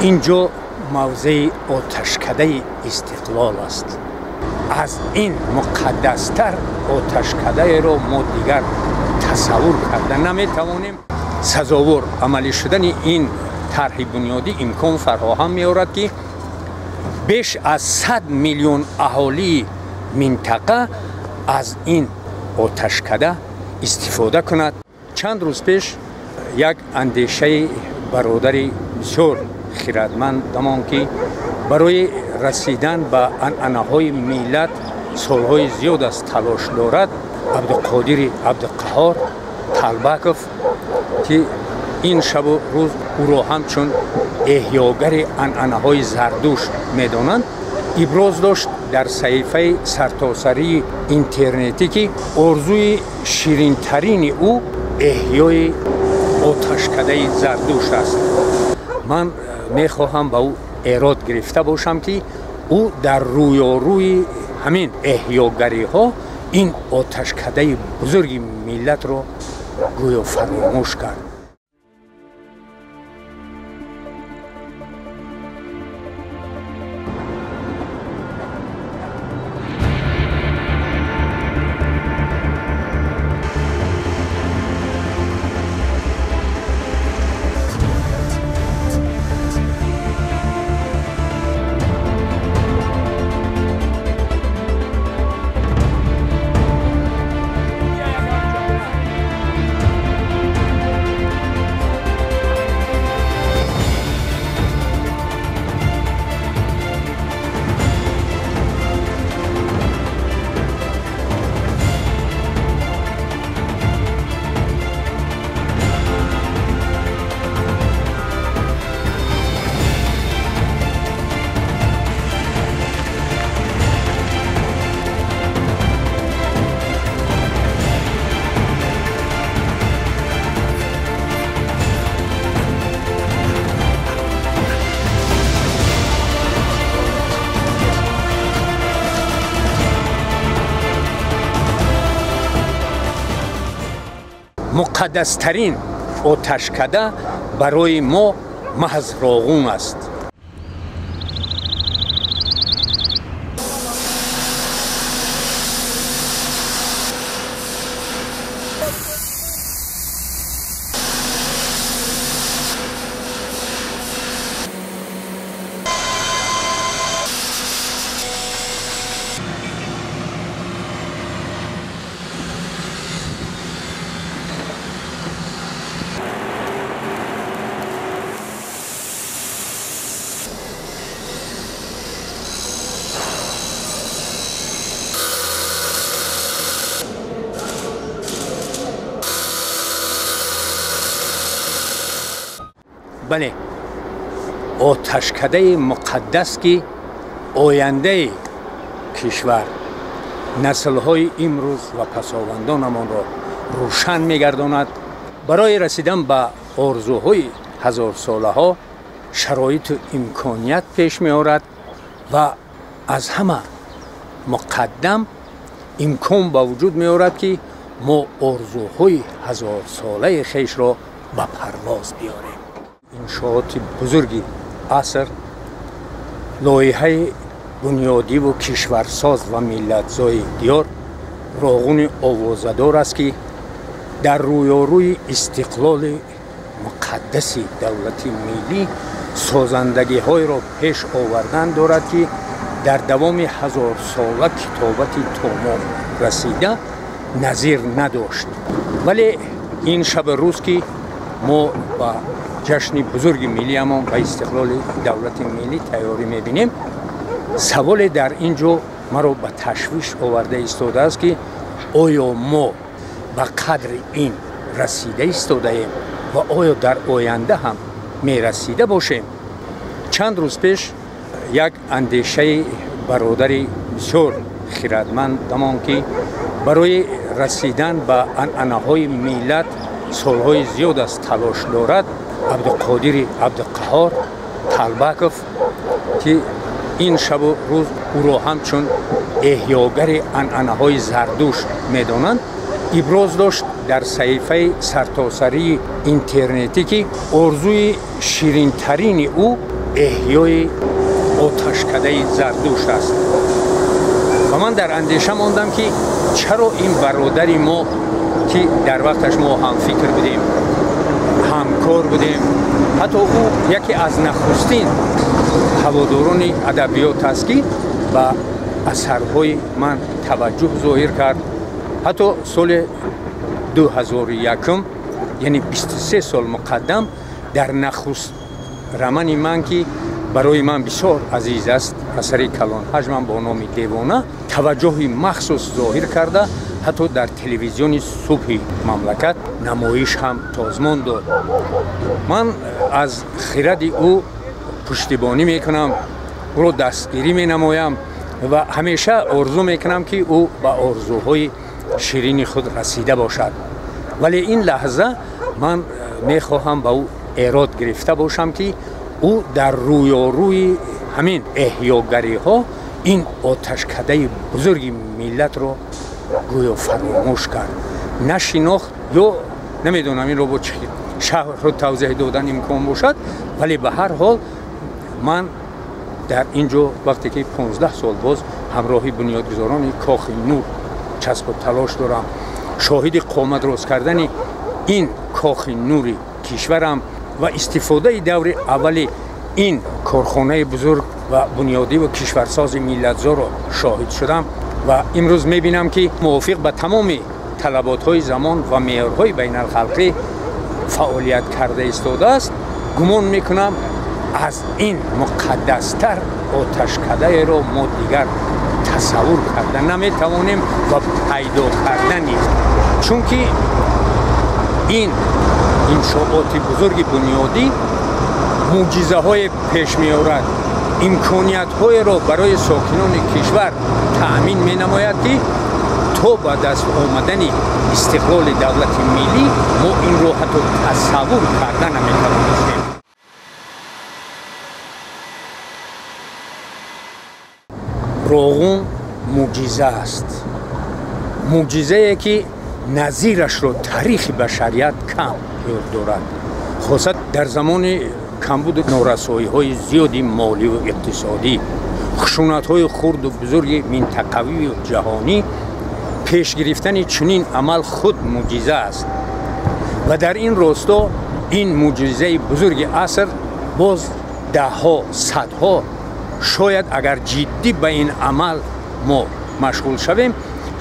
Ин ҷо мавзеи оташкадаи Истиқлол аст. Аз ин муқаддастар оташкадаеро мо дигар тасаввур карда наметавонем. Сазовор амалӣ шудани ин тарҳи бунёдӣ имкон фароҳам меорад, ки беш аз 100 миллион аҳолии минтақа аз ин оташкада истифода кунад. Чанд рӯз пеш як андешаи бародари бисёр хирадмандамон, ки барои расидан ба анъанаҳои миллат солҳои зиёд аст талош дорад, Абдуқодири Абдуқаҳор Талбаков, ки ин шабу рӯз ӯро ҳамчун эҳёгари анъанаҳои Зардушт медонанд, иброз дошт дар саҳифаи сартосарии интернетӣ, ки орзуи ширинтарини ӯ эҳёи оташкадаи Зардушт аст. Ман мехоҳам ба ӯ эрод гирифта бошам, ки ӯ дар рӯёрӯи ҳамин эҳёгариҳо ин оташкадаи бузурги миллатро гӯё фаромӯш кард. Муқаддастарин оташкада барои мо маҳз Роғун аст. Бале, оташкадаи муқаддас, ки ояндаи кишвар, наслҳои имрӯз ва пасовандонамонро рӯшан мегардонад, барои расидан ба орзуҳои ҳазорсолаҳо шароиту имконият пеш меорад ва аз ҳама муқаддам имкон ба вуҷуд меорад, ки мо орзуҳои ҳазорсолаи хешро ба парвоз биёрем. Иншооти бузурги аср, лоиҳаи бунёдиву кишварсоз ва миллатзои диёр Роғуни овозадор аст, ки дар рӯёрӯи истиқлоли муқаддаси давлати миллӣ созандагиҳоеро пеш овардан дорад, ки дар давоми ҳазорсола китобати то мо расида назир надошт. Вале ин шабу рӯз, ки мо ба ҷашни бузурги миллиамон, ба истиқлоли давлати миллӣ тайёрӣ мебинем, саволе дар ин ҷо маро ба ташвиш оварда истодааст, ки оё мо ба қадри ин расида истодаем ва оё дар оянда ҳам мерасида бошем? Чанд рӯз пеш як андешаи бародари бисёр хирадмандамон, ки барои расидан ба анъанаҳои миллат солҳои зиёд аст талош дорад, Абдуқодири Абдуқаҳор Талбаков, ки ин шабу рӯз ӯро ҳамчун эҳёгари анъанаҳои Зардушт медонанд, иброз дошт дар саҳифаи сартосарии интернетӣ, ки орзуи ширинтарини ӯ эҳёи оташкадаи Зардушт аст. Ва ман дар андеша мондам, ки чаро ин бародари мо, ки дар вақташ мо ҳамфикр будем, ҳамкор будем, ҳатто ӯ яке аз нахустин ҳаводорони адабиёт аст, ки ба асарҳои ман таваҷҷӯҳ зоҳир кард. Ҳатто соли 2001, яъне 23 сол муқаддам, дар нахуст романи ман, ки барои ман бисёр азиз аст, асари калонҳаҷмам бо номи «Девона», таваҷҷӯҳи махсус зоҳир карда, ҳатто дар телевизиони субҳи мамлакат намоиш ҳам созмон дод. Ман аз хиради ӯ пуштибонӣ мекунам, ӯро дастгирӣ менамоям ва ҳамеша орзу мекунам, ки ӯ ба орзуҳои ширини худ расида бошад. Вале ин лаҳза ман мехоҳам ба ӯ эрод гирифта бошам, ки ӯ дар рӯёрӯи ҳамин эҳёгариҳо ин оташкадаи бузурги миллатро гӯё фаромӯш кард, нашинохт ё намедонам инро бо чӣ шаҳрро тавзеҳ додан имкон бошад. Вале ба ҳар ҳол ман дар ин ҷо, вақте ки 15 сол боз ҳамроҳи бунёдгузорони Кохи Нур часпу талош дорам, шоҳиди қомат рост кардани ин Кохи Нури кишварам ва истифодаи даври аввали ин корхонаи бузург ва бунёдӣ ва кишварсози миллатзоро шоҳид шудам ва имрӯз мебинам, ки мувофиқ ба тамоми талаботҳои замон ва меъёрҳои байналхалқӣ фаъолият карда истодааст, гумон мекунам, аз ин муқаддастар оташкадаеро мо дигар тасаввур карда наметавонем ва пайдо карда низ, чунки ин иншооти бузурги бунёдӣ мӯъҷизаҳое пеш меорад, имкониятҳоеро барои сокинони кишвар таъмин менамояд, ки то ба даст омадани истиқлоли давлати миллӣ мо инро ҳатто тасаввур карда наметавонистем. Роғун мӯъҷиза аст, мӯъҷизае, ки назирашро таърихи башарият кам ёд дорад, хоса дар замони камбуду норасоиҳои зиёди моливу иқтисодӣ, хушунатҳои хурду бузурги минтақавию ҷаҳонӣ. Пеш гирифтани чунин амал худ мӯъҷиза аст ва дар ин росто ин мӯъҷизаи бузурги аср боз даҳҳо, садҳо, шояд агар ҷиддӣ ба ин амал мо машғул шавем,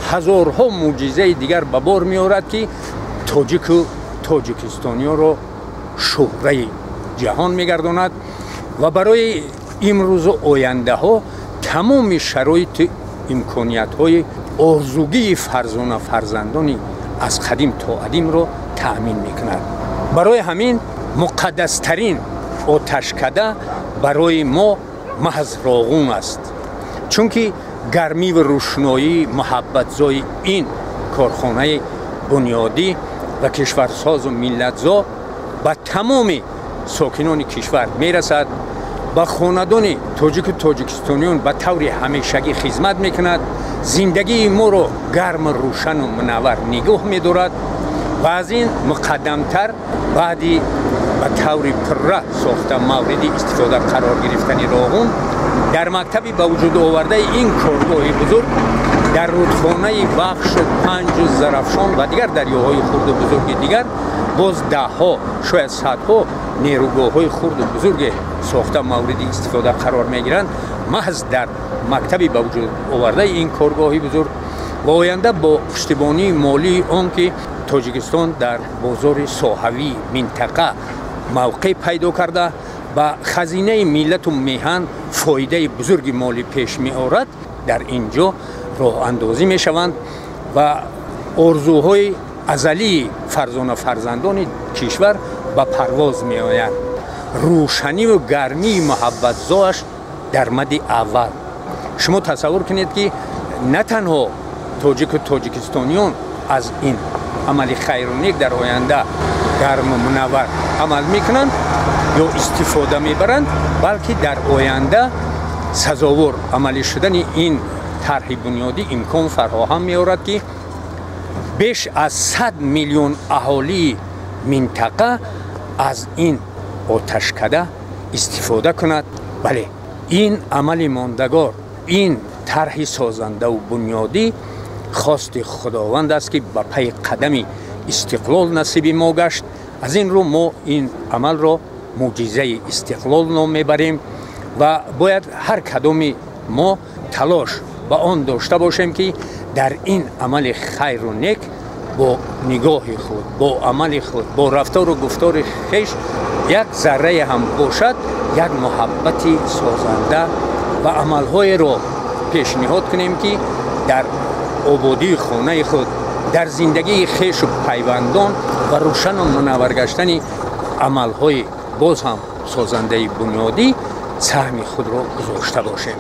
ҳазорҳо мӯъҷизаи дигар ба бор меорад, ки тоҷику тоҷикистониёро шӯҳраи ҷаҳон мегардонад ва барои имрӯзу ояндаҳо тамоми шароити имкониятҳои орзугии фарзона фарзандони аз қадим то адимро таъмин мекунад. Барои ҳамин муқаддастарин оташкада барои мо маҳз Роғун аст, чунки гармиву рӯшноии муҳаббатзои ин корхонаи бунёдӣ ва кишварсозу миллатзо ба тамоми сокинони кишвар мерасад, ба хонадони тоҷику тоҷикистониён ба таври ҳамешагӣ хизмат мекунад, зиндагии моро гарму рӯшану мунаввар нигоҳ медорад ва аз ин муқаддамтар, баъди ба таври пурра сохта мавриди истифода қарор гирифтани Роғун, дар мактаби ба вуҷуд овардаи ин коргоҳи бузург дар рудхонаи Вахшу, Панҷу Зарафшон ва дигар дарёҳои хурду бузурги дигар боз даҳҳо, шояд садҳо нерӯгоҳҳои хурду бузурге сохта мавриди истифода қарор мегиранд, маҳз дар мактаби ба вуҷуд овардаи ин коргоҳи бузург ва оянда бо пуштибонии молии он, ки Тоҷикистон дар бозори соҳавии минтақа мавқеъ пайдо карда, ба хазинаи миллату меҳан фоидаи бузурги молӣ пеш меорад, дар ин ҷо роҳандозӣ мешаванд ва орзуҳои азалии фарзона фарзандони кишвар ба парвоз меоянд. Рӯшаниву гармии муҳаббатзоаш дар мади аввал. Шумо тасаввур кунед, ки на танҳо тоҷику тоҷикистониён аз ин амали хайру нек дар оянда гарму мунаввар амал мекунанд ё истифода мебаранд, балки дар оянда сазовор амалӣ шудани ин тарҳи бунёдӣ имкон фароҳам меорад, ки беш аз 100 миллион аҳолии минтақа аз ин оташкада Истифода кунад. Бале, ин амали мондагор, ин тарҳи созандаву бунёдӣ хости Худованд аст, ки ба пайи қадами истиқлол насиби мо гашт. Аз ин рӯ мо ин амалро мӯъҷизаи истиқлол ном мебарем ва бояд ҳар кадоми мо талош ба он дошта бошем, ки дар ин амали хайру нек бо нигоҳи худ, бо амали худ, бо рафтору гуфтори хеш як заррае ҳам бошад, як муҳаббати созанда ва амалҳоеро пешниҳод кунем, ки дар ободии хонаи худ, дар зиндагии хешу пайвандон ва рӯшану мунаввар гаштани амалҳои боз ҳам созандаи бунёдӣ саҳми худро гузошта бошем.